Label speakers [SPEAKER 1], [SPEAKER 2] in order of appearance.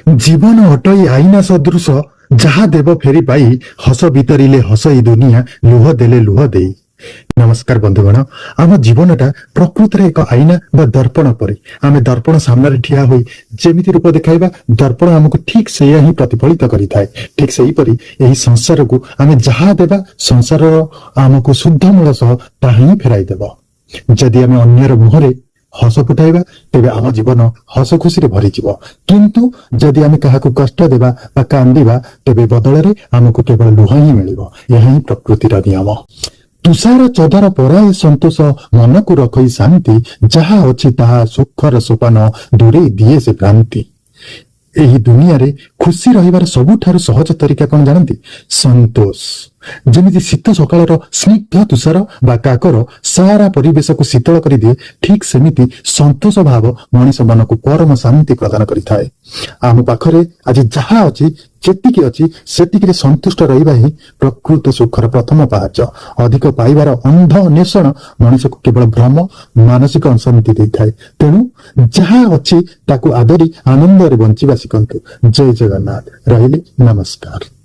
[SPEAKER 1] ଜୀବନ ଅଟଇ ଆଇନା ସଦୃଶ, ଯାହା ଦେବ ଫେରି ପାଇ। ହସ ବିତରିଲେ ହସଇ ଦୁନିଆ, ଲୁହ ଦେଲେ ଲୁହ ଦେଇ। ନମସ୍କାର ବନ୍ଧୁଗଣ। ଆମ ଜୀବନଟା ପ୍ରକୃତରେ ଏକ ଆଇନା ବା ଦର୍ପଣ ପରି। ଆମେ ଦର୍ପଣ ସାମ୍ନାରେ ଠିଆ ହୋଇ ଯେମିତି ରୂପ ଦେଖାଇବା, ଦର୍ପଣ ଆମକୁ ଠିକ ସେଇଆ ହିଁ ପ୍ରତିଫଳିତ କରିଥାଏ। ଠିକ ସେହିପରି ଏହି ସଂସାରକୁ ଆମେ ଯାହା ଦେବା, ସଂସାରର ଆମକୁ ଶୁଦ୍ଧ ମୂଳ ସହ ତାହା ହିଁ ଫେରାଇ ଦେବ। ଯଦି ଆମେ ଅନ୍ୟର ମୁହଁରେ ହସ ଫୁଟାଇବା, ତେବେ ଆମ ଜୀବନ ହସ ଖୁସିରେ ଭରିଯିବ। କିନ୍ତୁ ଯଦି ଆମେ କାହାକୁ କଷ୍ଟ ଦେବା ବା କାନ୍ଦିବା, ତେବେ ବଦଳରେ ଆମକୁ କେବଳ ଲୁହ ହିଁ ମିଳିବ। ଏହା ହିଁ ପ୍ରକୃତିର ନିୟମ। ତୁଷାର ଚଦର ପରାଏ ସନ୍ତୋଷ, ମନକୁ ରଖଇ ଶାନ୍ତି। ଯାହା ଅଛି ତାହା ସୁଖର ସୋପାନ, ଦୂରେଇ ଦିଏ ସେ ଭ୍ରାନ୍ତି। ଏହି ଦୁନିଆରେ ଖୁସି ରହିବାର ସବୁଠାରୁ ସହଜ ତରିକା କଣ ଜାଣନ୍ତି? ସନ୍ତୋଷ। ଯେମିତି ଶୀତ ସକାଳର ସ୍ନିଗ୍ଧ ତୁଷାର ବା କାକର ସାରା ପରିବେଶକୁ ଶୀତଳ କରିଦିଏ, ଠିକ ସେମିତି ସନ୍ତୋଷ ଭାବ ମଣିଷ ମନକୁ ପରମ ଶାନ୍ତି ପ୍ରଦାନ କରିଥାଏ। ଆମ ପାଖରେ ଆଜି ଯାହା ଅଛି, ଯେତିକି ଅଛି, ସେତିକିରେ ସନ୍ତୁଷ୍ଟ ରହିବା ହିଁ ପ୍ରକୃତ ସୁଖର ପ୍ରଥମ ପାହାଚ। ଅଧିକ ପାଇବାର ଅନ୍ଧ ଅନ୍ୱେଷଣ ମଣିଷକୁ କେବଳ ଭ୍ରମ, ମାନସିକ ଅଶାନ୍ତି ଦେଇଥାଏ। ତେଣୁ ଯାହା ଅଛି ତାକୁ ଆଦରି ଆନନ୍ଦରେ ବଞ୍ଚିବା ଶିଖନ୍ତୁ। ଜୟ ଜଗନ୍ନାଥ। ରହିଲି, ନମସ୍କାର।